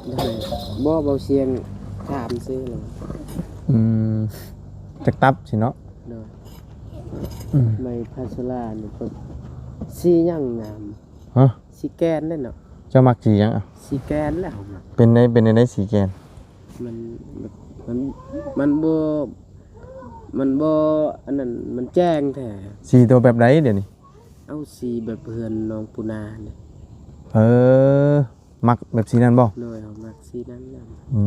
ໂດຍ ບໍ່ ເບົາສຽງຖາມຊື່ແລ້ວ. ອືມ ຈັກຕັບຊີ້ເນາະ. ໂດຍ ອືມ ໃບພາສາລານີ້ກໍສີຫຍັງງາມ? ຮະ? ສີແກນເດ້ເນາະ. ເຈົ້າມັກສີຫຍັງ? ອາ ສີແກນແຫຼະເຮົາມັກ. ເປັນໃດ ເປັນໃດສີແກນ? ມັນແບບ ມັນ ມັນບໍ່ ມັນບໍ່ອັນນັ້ນ ມັນແຈ້ງແທ້. ສີໂຕແບບໃດດຽວນີ້? ເອົາ ສີແບບເຮືອນນ້ອງປູນານີ້. ເອີ ມັກແບບສີນັ້ນບໍ່? ໂດຍ ເຮົາມັກສີນັ້ນນຳ. ອື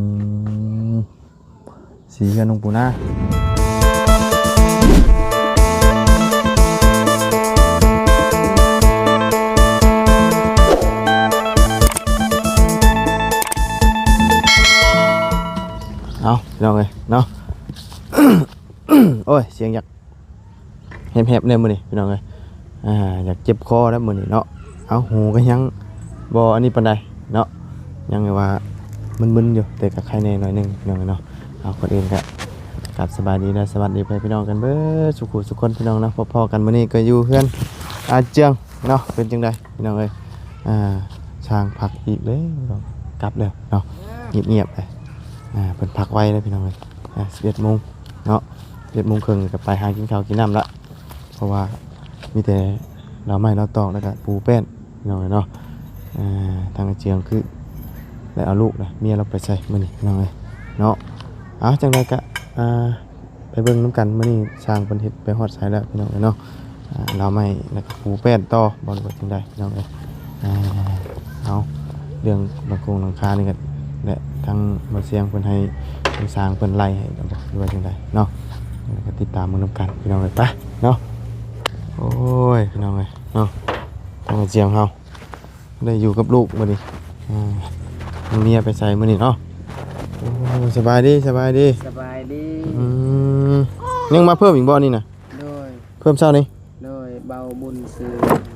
ມ ສີເຮືອນນ້ອງປູນາ. ເອົາ ພີ່ນ້ອງເອີຍເນາະ. ໂອ້ຍ ສຽງຢາກແຫບໆແດ່ມື້ນີ້ພີ່ນ້ອງເອີຍ. ອ່າ ຢາກເຈັບຄໍແລ້ວມື້ນີ້ເນາະ. ເອົາ ຫູກໍຍັງບໍ່ອັນນີ້ປານໃດເນາະ ຍັງວ່າມຶນໆຢູ່ ແຕ່ກໍໄຄແດ່ໜ້ອຍໜຶ່ງພີ່ນ້ອງເອີຍເນາະ. ເອົາ ກ່ອນອື່ນກໍກາບສະບາຍດີ ແລະ ສະຫວັດດີພໍ່ແມ່ພີ່ນ້ອງກັນເບິດສູ່ຜູ້ສູ່ຄົນພີ່ນ້ອງເນາະ. ພໍ້ກັນມື້ນີ້ກໍຢູ່ເຮືອນອາເຈືອງເນາະ. ເປັນຈັ່ງໃດພີ່ນ້ອງເອີຍ? ອ່າ ຊ່າງພັກອີກແລ້ວ ກັບແລ້ວເນາະ. ງຽບໆເລີຍ. ອ່າ ເພິ່ນພັກໄວເດ້ພີ່ນ້ອງເອີຍ. ອ່າ ສິບເອັດໂມງເນາະ ສິບເອັດໂມງເຄິ່ງກໍໄປຫາກິນເຂົ້າກິນນ້ຳລະ ເພາະວ່າມີແຕ່ລາວໄມ້ລາວຕອກ ແລ້ວກໍປູແປ້ນພີ່ນ້ອງເອີຍເນາະ. ອ່າ ທາງອາເຈືອງຄືໄດ້ເອົາລູກນະ ເມຍລາວໄປໃສມື້ນີ້ພີ່ນ້ອງເອີຍເນາະ. ເອົາ ຈັ່ງໃດກໍ ອ່າ ໄປເບິ່ງນຳກັນ ມື້ນີ້ຊ່າງເພິ່ນເຮັດໄປຮອດໃສແລ້ວພີ່ນ້ອງເອີຍເນາະ. ອ່າ ລາວໄມ້ ແລ້ວກໍປູແປ້ນຕໍ່ບໍ່ ຫຼືວ່າຈັ່ງໃດພີ່ນ້ອງເອີຍ. ອ່າ ເອົາ ເລື່ອງຫຼັງຄົງຫຼັງຄານີ້ກໍ ແລະ ທາງບ່າວຊຽງເພິ່ນໃຫ້ທາງຊ່າງເພິ່ນໄລ່ໃຫ້ບໍ່ ຫຼືວ່າຈັ່ງໃດເນາະ. ກໍຕິດຕາມເບິ່ງນຳກັນພີ່ນ້ອງເອີຍ ໄປເນາະ. ໂອ້ຍ ພີ່ນ້ອງເອີຍເນາະ ທາງອາເຈືອງເຮົາໄດ້ຢູ່ກັບລູກມື້ນີ້. ອ່າ ທາງເມຍໄປໃສມື້ນີ້ເນາະ? ໂອ້ ສະບາຍດີ ສະບາຍດີ ສະບາຍດີ. ອືມ ຍັງມາເພີ່ມອີກບໍ່ນີ້ນະ? ໂດຍ ເພີ່ມເຊົ້ານີ້. ໂດຍ ເບົາບຸນຊື່.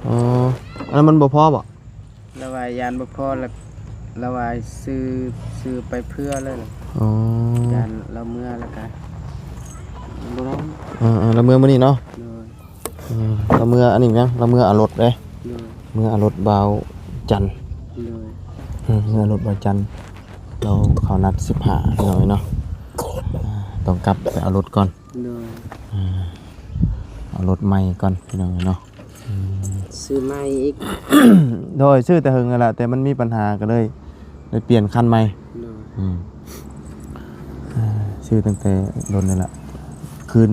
ອໍ ອັນນັ້ນມັນບໍ່ພໍບໍ່? ລາວວ່າຢ້ານບໍ່ພໍ ລະ ລາວວ່າຊື້ ຊື້ໄປເພື່ອເລີຍ. ອໍ ຢ້ານລາວເມືອແລ້ວກະບໍ່ໄດ້. ເອີໆ ລາວເມືອມື້ນີ້ເນາະ. ໂດຍ ອືມ ລາວເມືອອັນນີ້ຫຍັງ? ລາວເມືອເອົາລົດເດ້. ໂດຍ ເມືອເອົາລົດບ່າວຈັນ. ໂດຍ ອືມ ເມືອເອົາລົດບ່າວຈັນ ລາວເຂົານັດສິບຫ້າພີ່ນ້ອງເອີຍເນາະ. ອ່າ ຕ້ອງກັບໄປເອົາລົດກ່ອນ. ໂດຍ ອ່າ ເອົາລົດໃໝ່ກ່ອນພີ່ນ້ອງເອີຍເນາະ. ອືມ ຊື້ໃໝ່ອີກ. ໂດຍ ຊື້ແຕ່ເຫິງຫັ້ນລະ ແຕ່ມັນມີບັນຫາກໍເລີຍໄດ້ປ່ຽນຄັນໃໝ່. ໂດຍ ອືມ ອ່າ ຊື້ຕັ້ງແຕ່ດົນນັ້ນລະ ຄືນ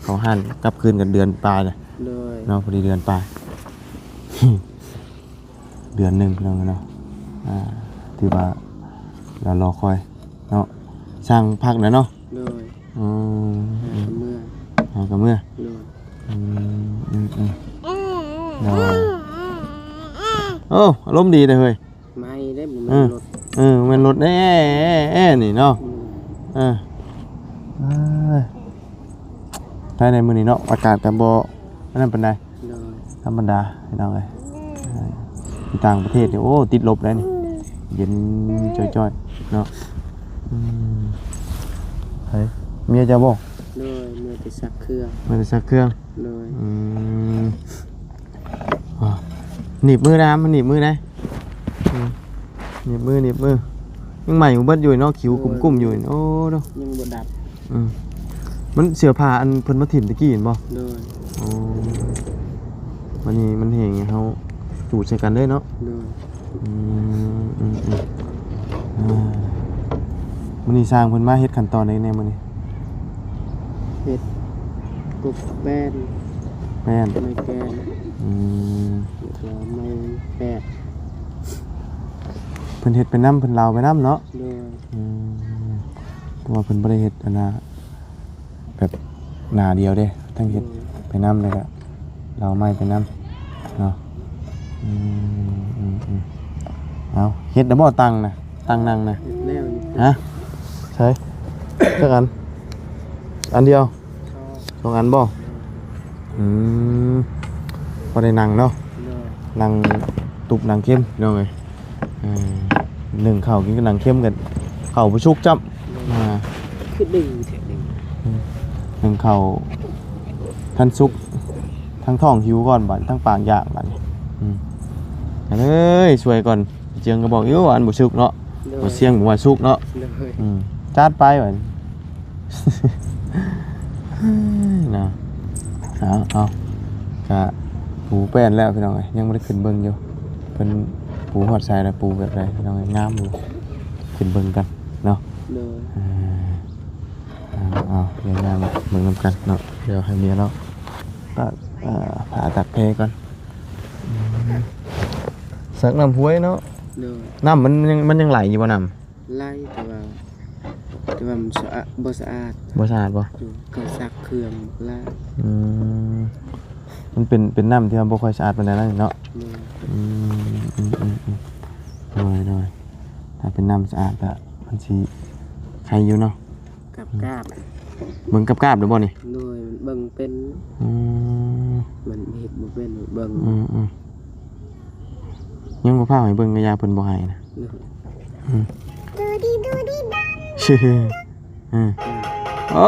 ເຂົ້າຮ້ານ ກັບຄືນກັນເດືອນປາຍແຫຼະ. ໂດຍ ເນາະ ພໍດີເດືອນປາຍ ເດືອນໜຶ່ງພີ່ນ້ອງເນາະ. ອ່າ ຖືວ່າລາວລໍຄອຍເນາະ ຊ່າງພັກແລ້ວເນາະ. ໂດຍ ອືມ ຫາກໍເມືອ ຫາກໍເມືອ. ໂດຍ ອືມ ອືມ ອືມ ໂດຍ. ໂອ້ ອາລົມດີເດ້ເຮີ້ຍ. ໃໝ່ເດ້ ບໍ່ແມ່ນລົດ. ເອີ ເອີ ແມ່ນລົດເດ້ ແອ ແອ ແອ ນີ້ເນາະ. ອືມ ເອີ ເອີຍ ໄດ້ໃນມື້ນີ້ເນາະ ອາກາດກໍບໍ່ອັນນັ້ນປານໃດ. ໂດຍ ທຳມະດາພີ່ນ້ອງເອີຍ. ເອີ ຢູ່ຕ່າງປະເທດນີ້ ໂອ້ ຕິດລົບໄດ໋ນີ້ ເຢັນຈ້ອຍໆເນາະ. ອືມ ໃຜ ເມຍເຈົ້າບໍ່? ໂດຍ ເມຍໄປຊັກເຄື່ອງ. ເມຍໄປຊັກເຄື່ອງ. ໂດຍ ອືມ ອ່າ ໜີບມືນະ ມັນໜີບມືໄດ໋. ອືມ ໜີບມື ໜີບມື ຍັງໃໝ່ບໍ່ເບິດຢູ່ເນາະ ຂິວກຸ້ມໆຢູ່. ໂອ້ ຍັງບໍ່ດັບ. ອືມ ມັນເສື້ອຜ້າອັນເພິ່ນມາຖິ້ມຕະກີ້ຫັ້ນບໍ່? ໂດຍ ໂອ້ ບັດນີ້ມັນແຫ້ງໃຫ້ເຮົາຈູດໃສ່ກັນເລີຍເນາະ. ໂດຍ ອືມ ອືມ ອືມ ອ່າ ມື້ນີ້ຊ່າງເພິ່ນມາເຮັດຂັ້ນຕອນໃດແດ່ມື້ນີ້? ເຮັດກົກແປ້ນ ແປ້ນ ໄມ້ແກນ. ອືມ ແລ້ວກໍໄມ້ແປກ. ເພິ່ນເຮັດໄປນຳ ເພິ່ນລາວໄປນຳເນາະ. ໂດຍ ອືມ ເພາະວ່າເພິ່ນບໍ່ໄດ້ເຮັດອັນນ່າ ແບບໜ້າດຽວເດ້ ທັງເຮັດ ໂດຍ ໄປນຳ ແລ້ວກະເອົາໄມ້ໄປນຳເນາະ. ອືມ ອືມ ອືມ ເອົາ ເຮັດແລ້ວບໍ່ຕັ່ງນະ? ຕັ່ງນັ່ງນະ? ເຮັດແລ້ວຢູ່. ຮະ? ໃສ? ຈັກອັນ? ອັນດຽວ? ສອງ ສອງອັນບໍ່? ອືມ ພໍໄດ້ນັ່ງເນາະ. ໂດຍ ນັ່ງຕຸບນັ່ງເຂັມ ພີ່ນ້ອງເອີຍ. ເອີ ໜຶ້ງເຂົ້າກິນກັບໜັງເຂັມກັນ ເຂົ້າບໍ່ສຸກຈ້ຳ. ໂດຍ ອ່າ ຄືດຶງແທ້ດຶງ. ອືມ ໜຶ້ງເຂົ້າທັນສຸກ ທັງທ້ອງຫິວກ່ອນ ບາດທັງປາກຢາກ ບາດນີ້. ອືມ ເອີຍ ຊ່ວຍກ່ອນ ເຈືອງກໍບອກຢູ່ວ່າອັນບໍ່ສຸກເນາະ. ໂດ ບໍ່ສຽງບໍ່ວ່າສຸກເນາະ. ໂດຍ ອືມ ຈັດໄປບັດນີ້ ນະ. ເອົາ ເອົາ ກະປູແປ້ນແລ້ວພີ່ນ້ອງເອີຍ ຍັງບໍ່ໄດ້ຂຶ້ນເບິ່ງຢູ່ ເພິ່ນປູຮອດໃສແລ້ວ ປູແບບໃດພີ່ນ້ອງເອີຍ ງາມຢູ່ ຂຶ້ນເບິ່ງກັນເນາະ. ໂດຍ ເອີ ເອົາ ເອົາ ດຽວຍ່າງເບິ່ງນຳກັນເນາະ ດຽວໃຫ້ເມຍເລາະ ຕາກ ເອີ ຜ້າຕາກແພກ່ອນ. ອືມ ສັກນ້ຳຫ້ວຍເນາະ. ໂດຍ ນ້ຳມັນ ມັນຍັງ ມັນຍັງໄຫຼຢູ່ບໍ່ນ້ຳ? ໄຫຼ ແຕ່ວ່າ ແຕ່ວ່າມັນສະອາດ ບໍ່ສະອາດ. ບໍ່ສະອາດບໍ່? ໂດຍ ເຂົາຊັກເຄື່ອງລ້າງ. ອືມ ມັນເປັນ ເປັນນ້ຳທີ່ວ່າບໍ່ຄ່ອຍສະອາດປານໃດເນາະ. ໂດຍ ອືມ ອືມ ອືມ ອືມ ໂດຍ ໂດຍ ຖ້າເປັນນ້ຳສະອາດກະມັນຊິໄຄຢູ່ເນາະ. ກາບໆ ເບິ່ງກາບໆ ໄດ້ບໍ່ນີ້? ໂດຍ ມັນເບິ່ງເປັນ. ອືມ ມັນເຮັດບໍ່ເປັນ ເບິ່ງ. ອືມໆ ຍັງບໍ່ພາໃຫ້ເບິ່ງ ກະຢ່າ ເພິ່ນບໍ່ໃຫ້ນະ. ໂດຍ ອືມ ເອີ ໂອ້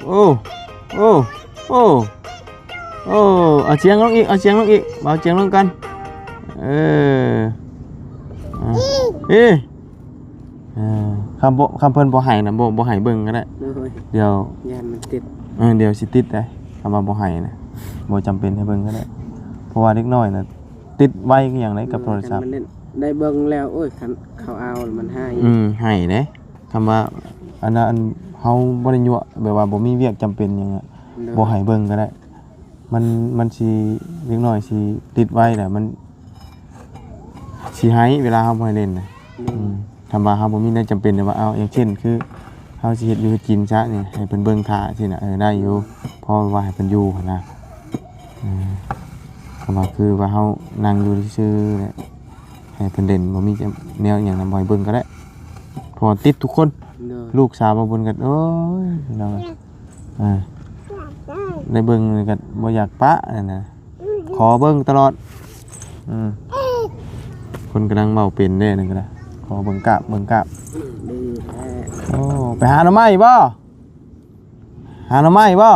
ໂອ້ ໂອ້ ໂອ້ ເອົາສຽງລົງອີກ ເອົາສຽງລົງອີກ ເບົາສຽງລົງກ່ອນ. ເອີ ເອີ ເອີ ເອີ ຄຳບໍ່ ຄຳເພິ່ນບໍ່ໃຫ້ນະ ບໍ່ ບໍ່ໃຫ້ເບິ່ງກະໄດ້. ໂດຍ ດຽວ ຢ້ານມັນຕິດ. ເອີ ດຽວຊິຕິດເດ້ ຄຳວ່າບໍ່ໃຫ້ນະ ບໍ່ຈຳເປັນໃຫ້ເບິ່ງກະໄດ້ ເພາະວ່າເດັກນ້ອຍນະ ຕິດໄວຄືຫຍັງໃດກັບໂທລະສັບ. ໂດຍ ຄັນມັນໄດ້ເບິ່ງແລ້ວ ໂອ້ຍ ຄັນເຂົາເອົາມັນໃຫ້. ອືມ ໃຫ້ເດ້ ຄຳວ່າ ອັນນັ້ນ ເຮົາບໍ່ໄດ້ຍົວະ ແບບວ່າບໍ່ມີວຽກຈຳເປັນຫຍັງ ໂດຍ ບໍ່ໃຫ້ເບິ່ງກະໄດ້. ມັນ ມັນຊິ ເດັກນ້ອຍຊິຕິດໄວແຫຼະ ມັນຊິໄຫ້ເວລາເຮົາບໍ່ໃຫ້ຫຼິ້ນນະ. ໂດຍ ອືມ ຄຳວ່າເຮົາບໍ່ມີແນວຈຳເປັນ ແຕ່ວ່າ ເອົາ ຢ່າງເຊັ່ນ ຄືເຮົາຊິເຮັດຢູ່ເຮັດກິນຊະນີ້ ໃຫ້ເພິ່ນເບິ່ງຖ້າຊີ້ນະ ເອີ ໄດ້ຢູ່ ພໍວ່າໃຫ້ເພິ່ນຢູ່ຫັ້ນນະ. ເອີ ຄຳວ່າຄືວ່າເຮົານັ່ງຢູ່ຊື່ໆ ໃຫ້ເພິ່ນຫຼິ້ນ ບໍ່ມີແນວອີຫຍັງນຳ ບໍ່ໃຫ້ເບິ່ງກະໄດ້ ເພາະວ່າຕິດທຸກຄົນ. ໂດຍ ລູກສາວບ່າວບຸນກະ ໂອ້ຍ ພີ່ນ້ອງເອີຍ ອ່າ ໄດ້ເບິ່ງກະບໍ່ຢາກປະຫັ້ນນະ ຂໍເບິ່ງຕະຫຼອດ. ອືມ ຄົນກຳລັງເວົ້າເປັນເດ້ ນັ້ນກະໄດ້ ຂໍເບິ່ງກາບ ເບິ່ງກາບ. ໂອ້ ໄປຫາໜໍ່ໄມ້ບໍ່? ຫາໜໍ່ໄມ້ບໍ່?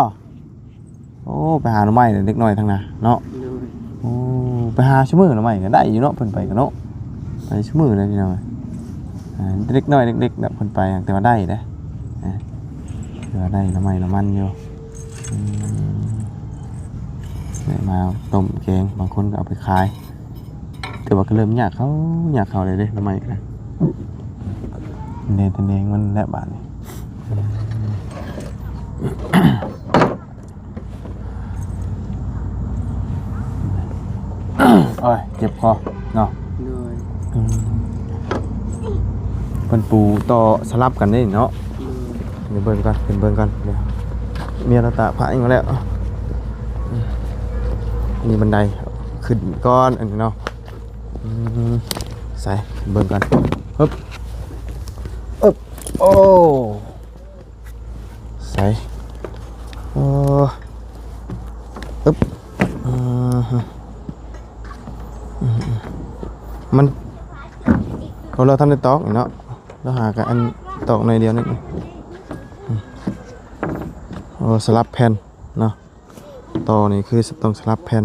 ໂອ້ ໄປຫາໜໍ່ໄມ້ເດັກນ້ອຍທາງໜ້າເນາະ. ໂດຍ ໂອ້ ໄປຫາຊຸມື້ໜໍ່ໄມ້ກະໄດ້ຢູ່ເນາະ ເພິ່ນໄປກະເນາະ ໄປຊຸມື້ເລີຍພີ່ນ້ອງ. ອ່າ ເດັກນ້ອຍເດັກໆ ແບບເພິ່ນໄປ ແຕ່ວ່າໄດ້ເດ້ ອ່າ ແຕ່ວ່າໄດ້ໜໍ່ໄມ້ໜໍ່ມັນຢູ່. ອືມ ໄດ້ມາຕົ້ມແກງ ບາງຄົນກະເອົາໄປຂາຍ ແຕ່ວ່າກະເລີ່ມຍາກເຂົ້າ ຍາກເຂົ້າເລີຍເດ້ ໜໍ່ໄມ້ກະໄດ້ ແໜງແຕ່ແໜງມັນແຫຼະບາດນີ້. ໂອ້ຍ ເຈັບຄໍເນາະ. ໂດຍ ອືມ ເພິ່ນປູຕໍ່ສະຫຼັບກັນເດ້ເນາະ. ໂດຍ ດຽວເບິ່ງກ່ອນ ຂຶ້ນເບິ່ງກ່ອນ ດຽວເມຍລາວຕາກຜ້າອີກແລ້ວ. ອືມ ມີບັນໄດຂຶ້ນກ່ອນ ອັນນີ້ເນາະ. ອືມ ໃສ່ ເບິ່ງກ່ອນ ຮຶບ ອຶບ ໂອ້ ໃສ່ ໂອ້ ອຶບ ອືມ ມັນ ໂອ້ ລາວທັນໄດ້ຕອກນີ້ເນາະ ລາວຫາກະອັນຕອກໜ້ອຍດຽວນີ້. ອືມ ໂອ້ ສະຫຼັບແຜ່ນເນາະ ຕໍ່ນີ້ຄືຕ້ອງສະຫຼັບແຜ່ນ.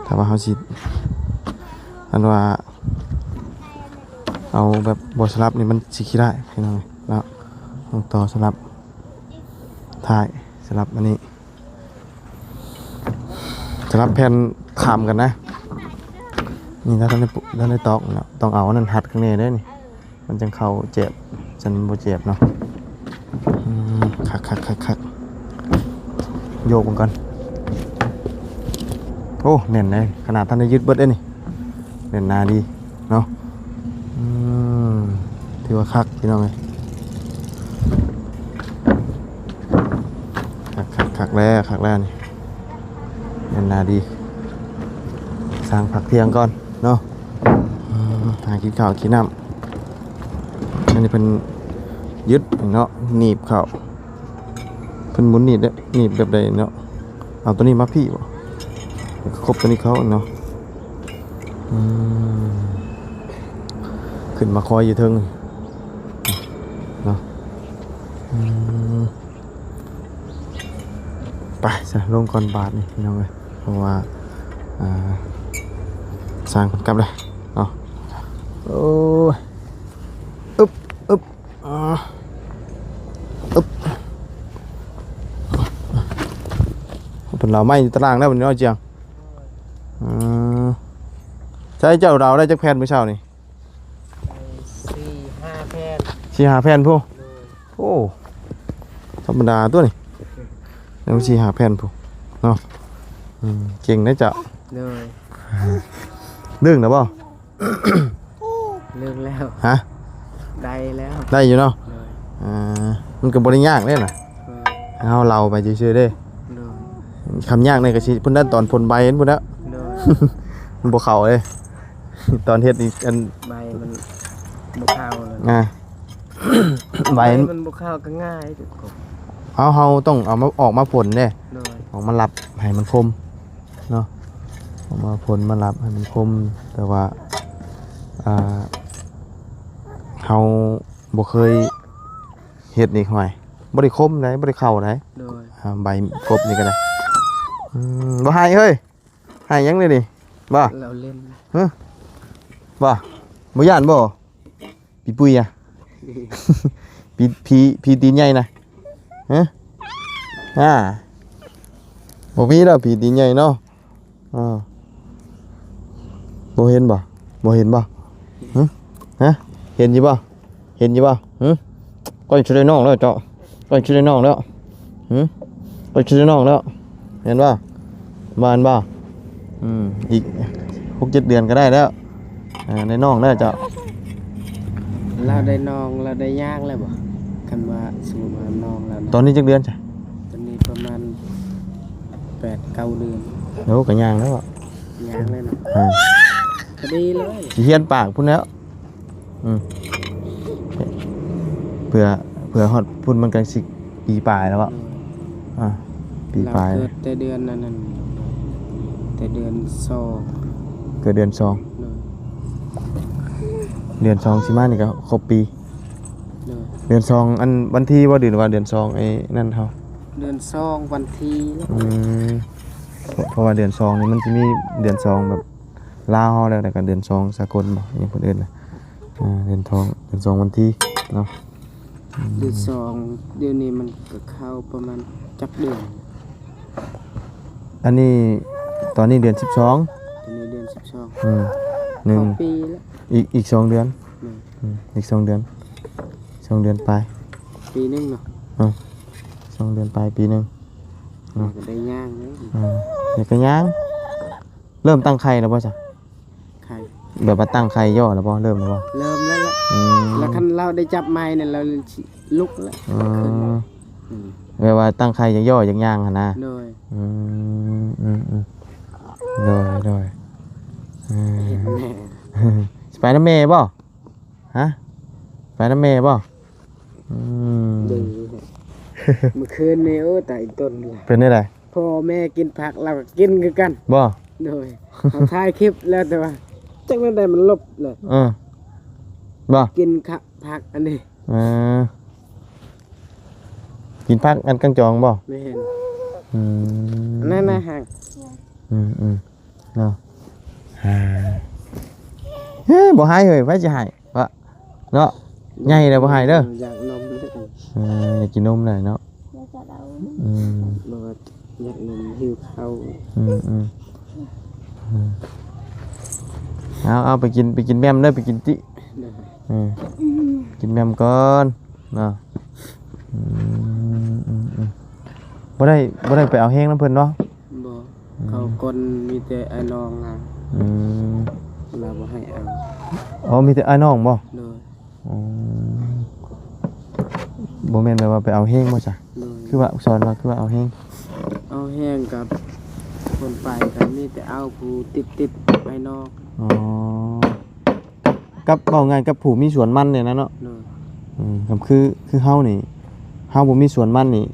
ຖ້າວ່າເຮົາຊິ ອັນວ່າ ເອົາແບບບໍ່ສະຫຼັບນີ້ ມັນຊິຂີ້ຮ້າຍພີ່ນ້ອງເນາະ. ຕ້ອງຕໍ່ສະຫຼັບທ້າຍ ສະຫຼັບອັນນີ້ ສະຫຼັບແຜ່ນຂ້າມກັນນະ. ນີ້ຖ້າທ່ານໄດ້ ທ່ານໄດ້ຕອກເນາະ ຕ້ອງເອົາອັນນັ້ນຮັດຂ້າງໃນເດ້ນີ້. ມັນຈັ່ງເຂົ້າແຈບ ຊັ້ນບໍ່ແຈບເນາະ. ອືມ ຄັກໆໆໆ ໂຍກມັນກ່ອນ. ໂອ້ ແໜ້ນເດ້ ຂະໜາດທັນໄດ້ຍຶດເບິດເດ້ນີ້ ແໜ້ນໜາດີເນາະ. ອືມ ຖືວ່າຄັກພີ່ນ້ອງເອີຍ ຄັກໆໆ ແລ້ວ ຄັກແລ້ວນີ້ ແໜ້ນໜາດີ. ສ້າງພັກທ່ຽງກ່ອນເນາະ. ອືມ ຫາກິນເຂົ້າກິນນ້ຳ. ອັນນີ້ເພິ່ນຍຶດເນາະ ໜີບເຂົ້າ ເພິ່ນໝູນໜີບເດ້ ໜີບແບບໃດເນາະ ເອົາໂຕນີ້ມາພີ້ບໍ່ ແລ້ວກະຄົບໂຕນີ້ເຂົ້າເນາະ. ອືມ ຂຶ້ນມາຄອຍຢູ່ເທິງເນາະ. ອືມ ໄປຊະ ລົງກ່ອນບາດນີ້ພີ່ນ້ອງເອີຍ ເພາະວ່າ ອ່າ ຊ່າງເພິ່ນກັບແລ້ວເນາະ. ໂອ້ຍ ເຫຼົ້າໄມ້ຢູ່ຕາລ່າງແລ້ວບັດນີ້ເນາະ ຈຽງ. ເອີ ໃຊ້ເຈົ້າເດົາໄດ້ຈັກແຜ່ນມື້ເຊົ້ານີ້? ໄດ້ສີ່ຫ້າແຜ່ນ. ສີ່ຫ້າແຜ່ນພຸ້ນ. ໂອ້ ທຳມະດາຕົວນີ້ ຍັງສີ່ຫ້າແຜ່ນພຸ້ນເນາະ. ອືມ ເກັ່ງເດ້ເຈົ້າ. ໂດຍ. ດຶງນະບໍ່? ເລີກແລ້ວ. ຮະ? ໄດ້ແລ້ວ. ໄດ້ຢູ່ເນາະ. ໂດຍ. ອ່າ ມັນກໍບໍ່ໄດ້ຍາກເດ້ນະ. ໂດຍ. ເຮົາເລົ່າໄປຊື່ໆເດ້. ໂດຍ. ຄຳຍາກນີ້ກໍຊິພຸ້ນນັ້ນ ຕອນພົ່ນໃບພຸ້ນແຫຼະ. ໂດຍ. ມັນບໍ່ເຂົ້າເດ້ ຕອນເຮັດນີ້ ອັນ ໃບມັນບໍ່ເຂົ້າເລີຍ. ອ່າ ໃບ ໃບມັນບໍ່ເຂົ້າກໍງ່າຍ. ເຮົາ ເຮົາຕ້ອງເອົາມາ ອອກມາພົ່ນເດ້. ໂດຍ. ອອກມາລັບໃຫ້ມັນຄົມເນາະ ອອກມາພົ່ນມາລັບໃຫ້ມັນຄົມ. ແຕ່ວ່າ ອ່າ ເຮົາບໍ່ເຄີຍເຮັດນີ້ ຫ້ວຍ ບໍ່ໄດ້ຄົມໃດ ບໍ່ໄດ້ເຂົ້າໃດ. ໂດຍ. ອ່າ ໃບກົບນີ້ກໍໄດ້. ອືມ ບໍ່ໃຫ້ເຮີ້ຍ. ໃຫ້ຫຍັງເດນີ້? ບໍ່? ເຮົາຫຼິ້ນ. ຮະ? ບໍ່? ບໍ່ຢ້ານບໍ່? ປີປຸຍອະ? ຜີ ຜີ ຜີຕີນໃຫຍ່ນະ? ຮະ? ອ່າ ບໍ່ມີດອກຜີຕີນໃຫຍ່ເນາະ. ອ່າ ບໍ່ເຫັນບໍ່? ບໍ່ເຫັນບໍ່? ຫຶ? ຮະ? ເຫັນຢູ່ບໍ່? ເຫັນຢູ່ບໍ່? ຫຶ? ໃກ້ຊິໄດ້ນ້ອງແລ້ວເຈົ້າ ໃກ້ຊິໄດ້ນ້ອງແລ້ວ. ຫຶ? ໃກ້ຊິໄດ້ນ້ອງແລ້ວ ແມ່ນບໍ່? ບໍ່ແມ່ນບໍ່? ອືມ ອີກຫົກເຈັດເດືອນກໍໄດ້ແລ້ວ. ອ່າ ໄດ້ນ້ອງແລ້ວເຈົ້າ. ລາວໄດ້ນ້ອງ ລາວໄດ້ຍ່າງແລ້ວບໍ່? ຄັນວ່າສົມມຸດວ່ານ້ອງລາວນະ. ຕອນນີ້ຈັກເດືອນຊະ? ຕອນນີ້ປະມານແປດເກົ້າເດືອນ. ໂອ້ ກໍຍ່າງແລ້ວ. ຍ່າງແລ້ວເນາະ. ອ່າ ພໍດີເລີຍ. ຊິຮຽນປາກພຸ້ນແລ້ວ. ອືມ ເພື່ອ ເພື່ອຮອດພຸ້ນມັນກໍຊິປີປາຍແລ້ວເບາະ. ໂດຍ. ອ່າ ປີປາຍ. ລາວເກີດແຕ່ເດືອນອັນນັ້ນ ແຕ່ເດືອນສອງ. ເກີດເດືອນສອງ. ໂດຍ. ເດືອນສອງຊິມານີ້ກໍຄົບປີ. ໂດຍ. ເດືອນສອງ ອັນວັນທີບໍ່ ຫຼືວ່າເດືອນສອງ ໄອ້ນັ້ນເຮົາ? ເດືອນສອງວັນທີ. ອືມ ເພາະ ເພາະວ່າເດືອນສອງນີ້ມັນຊິມີເດືອນສອງແບບ ລາວເຮົາແລ້ວ ແລ້ວກໍເດືອນສອງສາກົນບໍ່ ຫຍັງເພິ່ນເອີ້ນນະ. ອ່າ ເດືອນສອງ ເດືອນສອງວັນທີເນາະ. ອືມ ເດືອນສອງ ດຽວນີ້ມັນກໍເຂົ້າປະມານຈັກເດືອນ? ອັນນີ້ ຕອນນີ້ເດືອນສິບສອງ. ຕອນນີ້ເດືອນສິບສອງ. ອືມ ໜຶ່ງ ເຂົ້າປີແລ້ວ. ອີກ ອີກສອງເດືອນ. ອືມ ອືມ ອີກສອງເດືອນ ສອງເດືອນປາຍ. ປີໜຶ່ງເນາະ. ເອີ ສອງເດືອນປາຍ ປີໜຶ່ງເນາະ. ກໍໄດ້ຍ່າງເລີຍ. ເອີ ດຽວກໍຍ່າງ. ເລີ່ມຕັ້ງໄຂ່ແລ້ວບໍ່ຊະ? ໄຂ່ ແບບວ່າຕັ້ງໄຂ່ຍໍ້ແລ້ວບໍ່? ເລີ່ມແລ້ວບໍ່? ເລີ່ມແລ້ວລະ. ອືມ ແລ້ວຄັນລາວໄດ້ຈັບໄມ້ນີ້ ລາວຊິລຸກແລ້ວ. ອືມ ຂຶ້ນແລ້ວ. ອືມ ແບບວ່າຕັ້ງໄຂ່ຢາກຍໍ້ຢາກຍ່າງຫັ້ນນະ. ໂດຍ. ອືມ ອືມ ອືມ ໂດຍ ໂດຍ. ເອີ ເຫັນແມ່ ຊິໄປນຳແມ່ບໍ່? ຮະ? ໄປນຳແມ່ບໍ່? ອືມ ເບິ່ງຢູ່ ມື້ຄືນນີ້ ໂອ້ ຕາຍອີ່ຕົນລະ. ເປັນແນວໃດ? ພໍ່ແມ່ກິນຜັກ ລາວກໍກິນຄືກັນ. ບໍ່? ໂດຍ. ເຮົາຖ່າຍຄລິບແລ້ວ ແຕ່ວ່າຈັກແນວໃດມັນຫຼົບເລີຍ. ເອີ ບໍ່? ກິນຂະ ຜັກອັນນີ້. ເອີ ກິນຜັກອັນກາງຈອງບໍ່? ແມ່ນ. ອືມ ອັນນັ້ນນະ ອືມ ອືມ ເນາະ. ອ່າ ເຮີ້ຍ ບໍ່ໃຫ້ເຮີ້ຍ ໃຜຊິໃຫ້ວະເນາະ. ໃຫຍ່ແລ້ວບໍ່ໃຫ້ເດີ. ຢາກນົມ. ເອີ ຢາກກິນນົມແຫຼະເນາະ. ອືມ ບໍ່ວ່າຢາກນົມ ຫິວເຂົ້າ. ອືມ ອືມ ອືມ ເອົາ ເອົາ ໄປກິນ ໄປກິນແໝ່ມເດີ ໄປກິນຕິ. ໂດຍ. ເອີ ກິນແໝ່ມກ່ອນເນາະ. ອືມ ອືມ ອືມ ບໍ່ໄດ້ ບໍ່ໄດ້ໄປເອົາແຮງນຳເພິ່ນເນາະ. ບໍ່. ອືມ ເຂົາກ່ອນມີແຕ່ອ້າຍນ້ອງລາວ. ອືມ ລາວບໍ່ໃຫ້ເອົາ. ອໍ ມີແຕ່ອ້າຍນ້ອງບໍ່? ໂດຍ. ອືມ ບໍ່ແມ່ນແບບວ່າໄປເອົາແຮງບໍ່ຊະ? ໂດຍ. ຄືວ່າ ສອນວ່າ ຄືວ່າເອົາແຮງ? ເອົາແຮງກັບຄົນໄປກໍມີແຕ່ເອົາຜູ້ຕິດໆອ້າຍນ້ອງ. ອໍ ກັບ ກັບ ເວົ້າງ່າຍກັບຜູ້ມີສວນມັນນີ້ນະເນາະ. ໂດຍ. ອືມ ກໍຄື ຄືເຮົານີ້ ເຮົາບໍ່ມີສວນມັນນີ້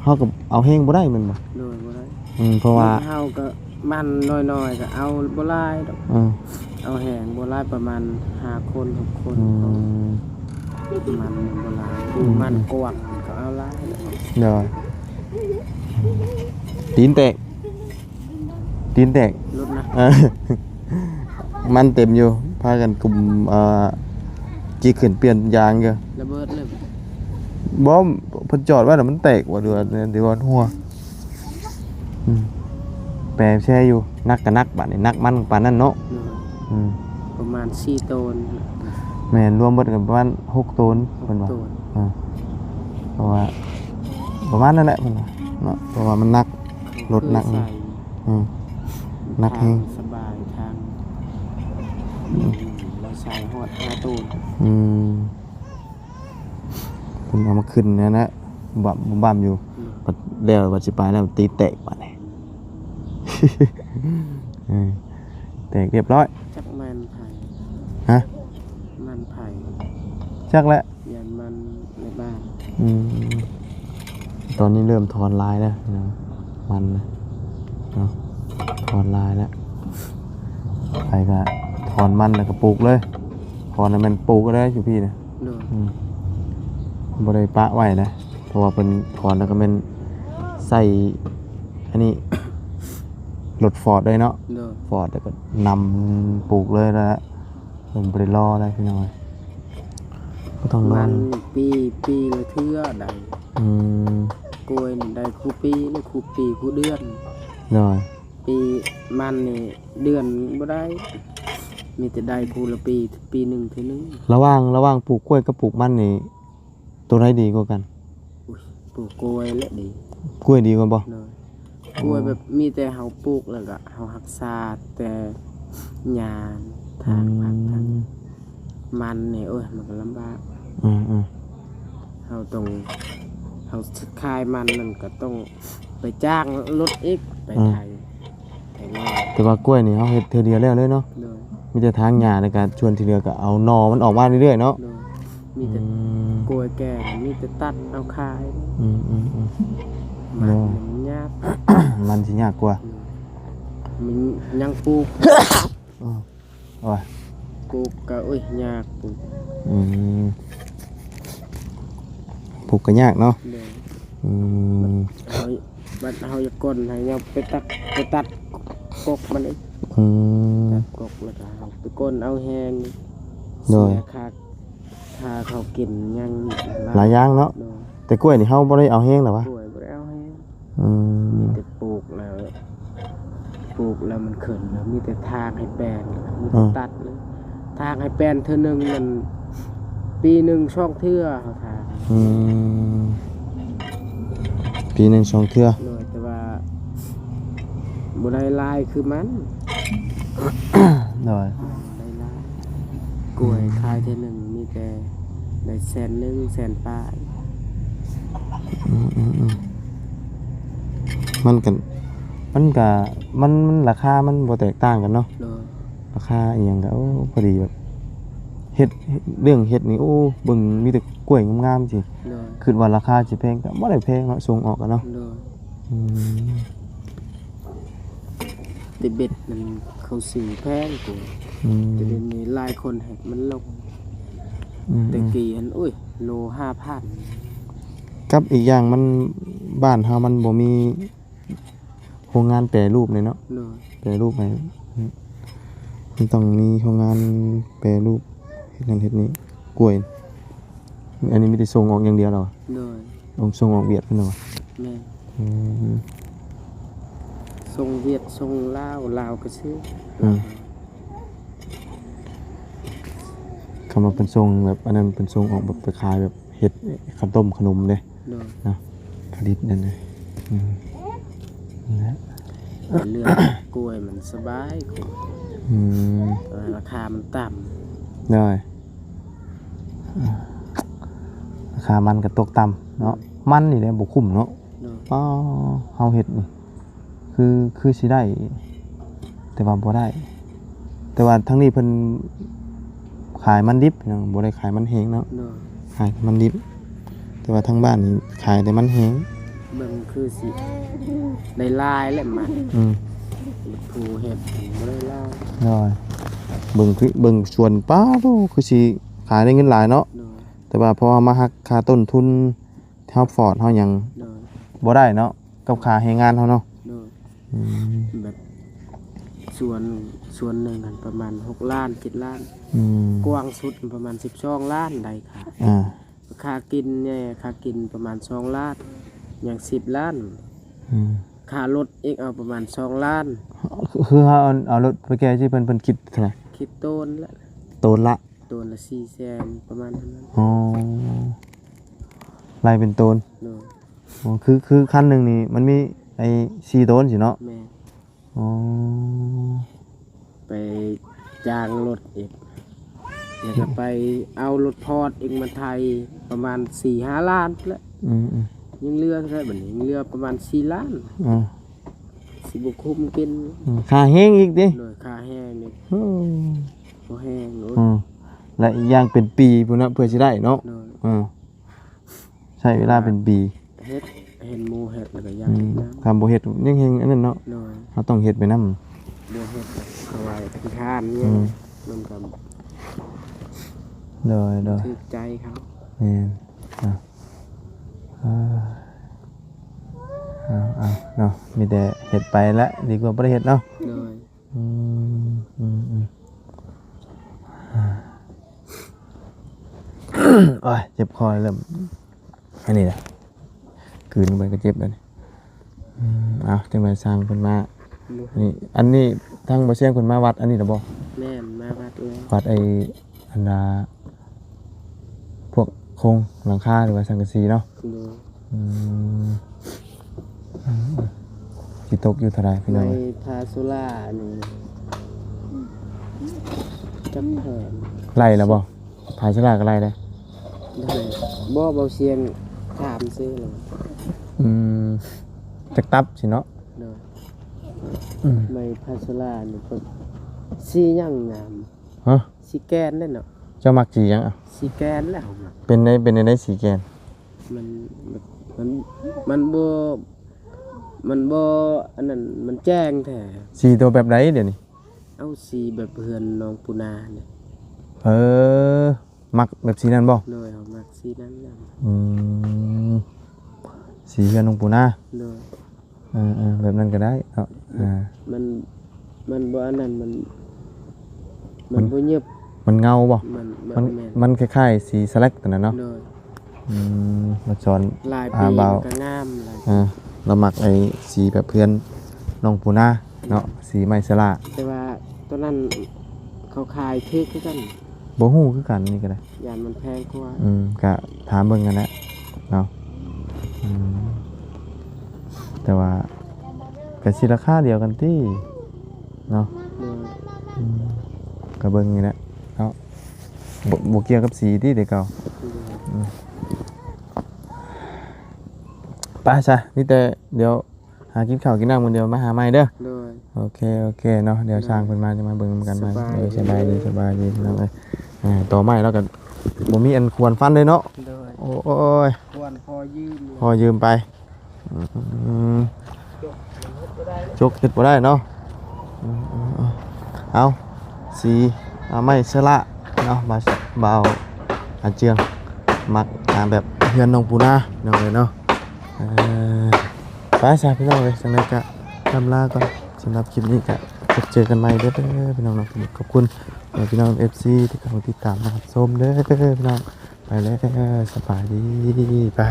ເຮົາກໍເອົາແຮງບໍ່ໄດ້ແມ່ນບໍ່? ໂດຍ ບໍ່ໄດ້. ອືມ ເພາະວ່າເຮົາກໍມັນນ້ອຍໆ ກໍເອົາບໍ່ຫຼາຍດອກ. ອືມ ເອົາແຮງບໍ່ຫຼາຍ ປະມານຫ້າຄົນ ຫົກຄົນ. ອືມ ມັນບໍ່ຫຼາຍ ອືມ ມັນກວາງກໍເອົາຫຼາຍ. ໂດຍ. ຕີນແຕກ ຕີນແຕກ ຫຼຸດນະ. ເອີ ມັນເຕັມຢູ່ ພາກັນກຸມ ເອີ ຈິກຂຶ້ນປ່ຽນຢາງຢູ່. ລະເບີດເລີຍ. ບໍ່ ເພິ່ນຈອດໄວ້ແລ້ວມັນແຕກບໍ່ ຫຼືວ່າ ຫຼືວ່າຮົ່ວ? ອືມ ແປແຊຢູ່ ໜັກກໍໜັກ ບາດນີ້ໜັກມັນປານນັ້ນເນາະ. ໂດຍ ອືມ ປະມານສີ່ໂຕນ. ແມ່ນ ລວມເບິດກໍປະມານຫົກໂຕນ ຫົກ ເພິ່ນວ່າ ໂຕນ. ອືມ ເພາະວ່າປະມານນັ້ນແຫຼະ ເພິ່ນວ່າເນາະ ເພາະວ່າມັນໜັກ ລົດໜັກ. ເຄີຍໃສ່ ອືມ ໜັກແຮງ ທາງສະບາຍ ທາງ ອືມ ລາວໃສ່ຮອດຫ້າໂຕນ. ອືມ ເພິ່ນເອົາມາຂຶ້ນນັ້ນແຫຼະ ບຳ ບຳຢູ່. ອືມ ບັດແລ້ວ ບັດຊິໄປແລ້ວ ຕີແຕກບາດນີ້. ເອີ ແຕກຮຽບຮ້ອຍ. ຈັກແມ່ນໃຜ? ຮະ? ແມ່ນໃຜ? ຈັກແຫຼະ. ຢ້ານມັນໃນບ້ານ. ອືມ ຕອນນີ້ເລີ່ມຖອນລາຍແລ້ວເນາະ ມັນນະເນາະ ຖອນລາຍແລ້ວ. ໃຜກໍຖອນມັນແລ້ວກໍປູກເລີຍ. ຖອນແລ້ວແມ່ນປູກເລີຍຢູ່ພີ້ນະ. ໂດຍ ອືມ ບໍ່ໄດ້ປະໄວ້ນະ ເພາະວ່າເພິ່ນຖອນແລ້ວກໍແມ່ນໃສ່ອັນນີ້ ລົດຟອດເລີຍເນາະ. ໂດຍ ຟອດແລ້ວກໍນຳປູກເລີຍນະ. ເພິ່ນບໍ່ໄດ້ລໍໄດ້ພີ່ນ້ອງເອີຍ ບໍ່ຕ້ອງລໍ. ມັນປີ ປີລະເທື່ອໄດ້. ອືມ ກ້ວຍນີ້ໄດ້ຄູ່ປີ ລະຄູ່ປີຄູ່ເດືອນ. ໂດຍ ປີມັນນີ້ເດືອນບໍ່ໄດ້ ມີແຕ່ໄດ້ຄູ່ລະປີ ປີໜຶ່ງເທື່ອໜຶ່ງ. ລະຫວ່າງ ລະຫວ່າງປູກກ້ວຍກັບປູກມັນນີ້ ໂຕໃດດີກວ່າກັນ? ອຸ້ຍ ປູກກ້ວຍແຫຼະດີ. ກ້ວຍດີກວ່າບໍ່? ໂດຍ ກ້ວຍແບບ ອືມ ມີແຕ່ເຮົາປູກ ແລ້ວກະເຮົາຮັກສາແຕ່ຫຍ້າ ທາກ ອືມ ຜັກ ທາກມັນນີ້ ໂອ້ຍ ມັນກໍລຳບາກ. ອືມໆ ເຮົາຕ້ອງ ເຮົາຂາຍມັນນັ້ນກໍຕ້ອງໄປຈ້າງລົດອີກ ໄປ ອືມ ໄຖ ແຕ່ວ່າກ້ວຍນີ້ເຮົາເຮັດເທື່ອດຽວແລ້ວເລີຍເນາະ. ໂດຍ ມີແຕ່ຖາງຫຍ້າ ແລ້ວກະສ່ວນທີ່ເຫຼືອກະເອົາໜໍ່ມັນອອກມາເລື້ອຍໆເນາະ. ໂດຍ ມີແຕ່ ອືມ ກ້ວຍແກ່ ມີແຕ່ຕັດເອົາຂາຍ. ອືມໆໆ ມັນ ໂດຍ ມັນຍາກ ມັນຊິຍາກກວ່າ. ໂດຍ ມັນຍັງປູກ ເອີ ໂອ້ຍ ປູກກະ ໂອ້ຍ ຍາກປູກ. ອືມ ປູກກະຍາກເນາະ. ໂດຍ ອືມ ເຮົາ ບັດເຮົາຢາກກົ້ນ ໃຫ້ເຮົາໄປຕັດ ໄປຕັດກົກມັນອີກ. ອືມ ຕັດກົກແລ້ວກະເຮົາໄປກົ້ນເອົາແຮງ. ໂດຍ ເສຍຄ່າ ຄ່າເຂົາກິນຫຍັງ ຫຼາຍຢ່າງເນາະ. ໂດຍ ແຕ່ກ້ວຍນີ້ເຮົາບໍ່ໄດ້ເອົາແຮງດອກຫວາ? ກ້ວຍບໍ່ໄດ້ເອົາແຮງ. ອືມ ມີແຕ່ປູກແລ້ວ ປູກແລ້ວມັນຂຶ້ນ ແລ້ວມີແຕ່ທາງໃຫ້ແປນ ມີແຕ່ ອືມ ຕັດເລີຍ. ທາງໃຫ້ແປນເທື່ອໜຶ່ງນັ້ນ ປີໜຶ່ງສອງເທື່ອເຮົາທາງ. ອືມ ປີໜຶ່ງສອງເທື່ອ. ໂດຍ ແຕ່ວ່າບໍ່ໄດ້ຫຼາຍຄືມັນ. ໂດຍ ໄດ້ຫຼາຍ. ກ້ວຍ ອືມ ຂາຍເທື່ອໜຶ່ງມີແຕ່ໄດ້ແສນໜຶ່ງ ແສນປາຍ. ອືມໆໆ ມັນກະ ມັນກະ ມັນ ມັນລາຄາມັນບໍ່ແຕກຕ່າງກັນເນາະ. ໂດຍ ລາຄາອີ່ຫຍັງກະ ໂອ້ ພໍດີແບບ ເຮັດ ເຮັດ ເລື່ອງເຮັດນີ້ ໂອ້ ເບິ່ງມີແຕ່ກ້ວຍງາມໆຊີ້. ໂດຍ ຄິດວ່າລາຄາຊິແພງ ກະບໍ່ໄດ້ແພງເນາະ ສົ່ງອອກກະເນາະ. ໂດຍ ອືມ ແຕ່ເບັດນັ້ນເຂົາຊື້ແພງກວ່າ. ອືມ ແຕ່ດຽວນີ້ຫຼາຍຄົນເຮັດມັນລົງ. ອືມ ແຕ່ກີ້ຫັ້ນ ໂອ້ຍ ໂລຫ້າພັນ. ກັບອີກຢ່າງມັນ ບ້ານເຮົາມັນບໍ່ມີໂຮງງານແປຮູບເລີຍເນາະ. ໂດຍ ແປຮູບໃຫ້ ມັນຕ້ອງມີໂຮງງານແປຮູບ ເຮັດນັ້ນເຮັດນີ້ ກ້ວຍ. ອັນນີ້ມີແຕ່ສົ່ງອອກຢ່າງດຽວແລ້ວຫວາ? ໂດຍ ສົ່ງອອກຫວຽດພຸ້ນແລ້ວຫວາ? ແມ່ນ. ອືມ ສົ່ງຫວຽດ ສົ່ງລາວ ລາວກໍຊື້. ອືມ ຄຳວ່າເພິ່ນສົ່ງແບບ ອັນນັ້ນ ເພິ່ນສົ່ງອອກແບບໄປຂາຍແບບເຮັດເຂົ້າຕົ້ມຂະໜົມເດ້. ໂດຍ ເນາະ ຜະລິດນັ້ນນະ. ອືມ ນັ້ນແຫຼະ ເລື່ອງກ້ວຍມັນສະບາຍກວ່າ. ອືມ ແຕ່ວ່າລາຄາມັນຕ່ຳ. ໂດຍ ລາຄາມັນກໍຕົກຕ່ຳເນາະ. ອືມ ມັນນີ້ແຫຼະບໍ່ຄຸ້ມເນາະ. ໂດຍ ອໍ ເຮົາເຮັດນີ້ ຄື ຄືຊິໄດ້ ແຕ່ວ່າບໍ່ໄດ້. ແຕ່ວ່າທາງນີ້ເພິ່ນຂາຍມັນດິບເນາະ ບໍ່ໄດ້ຂາຍມັນແຫ້ງເນາະ. ໂດຍ ຂາຍມັນດິບ ແຕ່ວ່າທາງບ້ານນີ້ຂາຍແຕ່ມັນແຫ້ງ. ເບິ່ງຄືຊິໄດ້ຫຼາຍແຫຼະມັນ. ອືມ ຜູ້ເຮັດບໍ່ໄດ້ຫຼາຍ. ໂດຍ ເບິ່ງຄື ເບິ່ງສວນ ປ້າໂທ້ ຄືຊິຂາຍໄດ້ເງິນຫຼາຍເນາະ. ໂດຍ ແຕ່ວ່າພໍເຮົາມາຫັກຄ່າຕົ້ນທຶນ ເຮົາຟອດເຮົາຫຍັງ ໂດຍ ບໍ່ໄດ້ເນາະ ກັບຄ່າແຮງງານເຮົາເນາະ. ໂດຍ ອືມ ແບບສວນ ສວນໜຶ່ງຫັ້ນປະມານຫົກລ້ານ ເຈັດລ້ານ. ອືມ ກວ້າງສຸດປະມານສິບສອງລ້ານໄດ້ຄ່າ. ອ່າ ຄ່າກິນແດ່ ຄ່າກິນປະມານສອງລ້ານ ຍັງສິບລ້ານ. ອືມ ຖ້າລົດອີກເອົາປະມານສອງລ້ານ. ຄືເຮົາເອົາ ເອົາລົດໄປແກ່ທີ່ເພິ່ນ ເພິ່ນຄິດເທົ່າໃດ? ຄິດໂຕນລະ ໂຕນລະ ໂຕນລະສີ່ແສນ ປະມານນັ້ນ. ອໍ ໄລ່ເປັນໂຕນ. ໂດຍ. ອໍ ຄື ຄືຄັນໜຶ່ງນີ້ມັນມີໄອ້ສີ່ໂຕນຊີ້ເນາະ? ແມ່ນ. ອໍ ໄປຈ້າງລົດອີກ ແລ້ວກໍໄປເອົາລົດພອດອີກມາໄຖ ປະມານສີ່ຫ້າລ້ານແຫຼະ. ອືມໆ ຍັງເຫຼືອເທົ່າໃດບັດນີ້? ຍັງເຫຼືອປະມານສີ່ລ້ານ. ອໍ ຊິບໍ່ຄຸ້ມກິນ. ອືມ ຄ່າແຮງອີກຕິ? ໂດຍ ຄ່າແຮງນີ້. ໂອ້ ບໍ່ແຮງ. ໂອ້ ອືມ ແລະອີກຢ່າງເປັນປີພຸ້ນນະ ເພື່ອຊິໄດ້ເນາະ. ໂດຍ. ອືມ ໃຊ້ເວລາເປັນປີ. ເຮັດ ເຫັນໝູ່ເຮັດແລ້ວກໍຢາກເຮັດນຳ. ອືມ ຄັນບໍ່ເຮັດຍັງແຮງອັນນັ້ນເນາະ. ໂດຍ. ເຮົາຕ້ອງເຮັດໄປນຳ. ບໍ່ເຮັດເຂົາວ່າຂີ້ຄ້ານຫຍັງ. ອືມ ມັນກໍ ໂດຍໆ ຖືກໃຈເຂົາ. ແມ່ນ. ເອົາ ເອົາ ເອົາເນາະ ມີແຕ່ເຮັດໄປແຫຼະ ດີກວ່າບໍ່ໄດ້ເຮັດເນາະ. ໂດຍ. ອືມ ອືມ ອືມ ໂອ້ຍ ເຈັບຄໍແລ້ວ ເລີ່ມ ອັນນີ້ນະ ກືນໄປກໍເຈັບແລ້ວນີ້. ອືມ ເອົາ ຈັ່ງໃດຊ່າງເພິ່ນມາ. ໂດຍ. ນີ້ ອັນນີ້ທາງບໍ່ຊຽງເພິ່ນມາວັດອັນນີ້ລະບໍ່? ແມ່ນ ມາວັດແລ້ວ. ວັດໄອ້ ອັນນ່າ ພວກໂຄງຫຼັງຄາ ຫຼືວ່າສັງກະສີເນາະ. ໂດຍ. ອືມ ຊິຕົກຢູ່ເທົ່າໃດພີ່ນ້ອງເອີຍ? ພາໂຊລານີ້ຈັກແຜ່ນ ໄລ່ແລ້ວບໍ່? ພາໂຊລາກໍໄລ່ແລ້ວ. ໄດ້ບໍ່? ເບົາຊຽງຖາມຊື່ແລ້ວ. ອືມ ຈັກຕັບຊີ້ເນາະ? ໂດຍ. ອືມ ໃບພາໂຊລານີ້ເພິ່ນ ສີຫຍັງງາມ? ຮະ? ສີແກນເດ້ເນາະ. ເຈົ້າມັກສີຫຍັງ? ສີແກນແຫຼະເຮົາມັກ. ເປັນໃດ ເປັນໃດສີແກນ? ມັນ ມັນ ມັນບໍ່ ມັນບໍ່ ອັນນັ້ນ ມັນແຈ້ງແທ້. ສີໂຕແບບໃດດຽວນີ້? ເອົາ ສີແບບເຮືອນນ້ອງປູນານີ້. ເອີ ມັກແບບສີນັ້ນບໍ່? ໂດຍ ເຮົາມັກສີນັ້ນນຳ. ອືມ ສີເຮືອນນ້ອງປູນາ. ໂດຍ. ເອີໆ ແບບນັ້ນກໍໄດ້ເນາະ. ອ່າ ມັນ ມັນບໍ່ອັນນັ້ນ ມັນ ມັນ ມັນບໍ່ຫຍຶບ ມັນເງົາບໍ່? ມັນ ມັນ ມັນ ແມ່ນ ມັນຄ້າຍໆສີສະແລັກຕົວນັ້ນເນາະ. ໂດຍ. ອືມ ມາສອນຫຼາຍປີ ອ່າ ເບົາ ມັນກໍງາມຫຼາຍ. ອ່າ ລາວມັກໄອ້ສີແບບເຮືອນນ້ອງປູນາເນາະ. ໂດຍ. ສີໄມ້ສະຫຼາ. ແຕ່ວ່າຕົວນັ້ນເຂົາຂາຍຖືກຄືກັນ. ບໍ່ຮູ້ຄືກັນນີ້ກໍໄດ້. ຢ້ານມັນແພງກວ່າ. ອືມ ກະຖາມເບິ່ງຫັ້ນແຫຼະເນາະ. ອືມ ແຕ່ວ່າກະຊິລາຄາດຽວກັນຕິເນາະ. ໂດຍ. ອືມ ກະເບິ່ງນີ້ແຫຼະເນາະ. ບໍ່ ບໍ່ກ່ຽວກັບສີຕິແຕ່ເກົ່າ. ໂດຍ. ອືມ ໄປຊະ ມີແຕ່ດຽວ ຫາກິນເຂົ້າກິນນ້ຳກັນ ດຽວມາຫາໃໝ່ເດີ. ໂດຍ. ໂອເຄ ໂອເຄເນາະ. ດຽວ ໂດຍ ຊ່າງເພິ່ນມາ ຈະມາເບິ່ງນຳກັນໃໝ່. ໂດຍ ສະບາຍດີ ສະບາຍດີ ສະບາຍດີພີ່ນ້ອງເອີຍ. ອ່າ ຕໍ່ໄມ້ລາວກໍບໍ່ມີອັນຄວນຟັນເລີຍເນາະ. ໂດຍ. ໂອ້ຍ ຄວນພໍຢືມ ພໍຢືມໄປ. ອືມ ຈົກເຮັດບໍ່ໄດ້ເນາະ. ອືມ ເອົາ ສີ ເອົາໄມ້ສະຫຼະເນາະ. ບ່າວ ບ່າວອາເຈືອງ ມັກ ອ່າ ແບບເຮືອນນ້ອງປູນາ ພີ່ນ້ອງເອີຍເນາະ. ເອີ ໄປຊະພີ່ນ້ອງເອີຍ ຈັ່ງໃດກະລ່ຳລາກ່ອນ. ສຳລັບຄລິບນີ້ກະພົບເຈີກັນໃໝ່ເດີພີ່ນ້ອງເນາະ. ຂອບຄຸນພີ່ນ້ອງເອັຟຊີທີ່ເຂົ້າມາຕິດຕາມມາຮັບຊົມເດີພີ່ນ້ອງ. ໄປແລ້ວ ສະບາຍດີ ໄປ.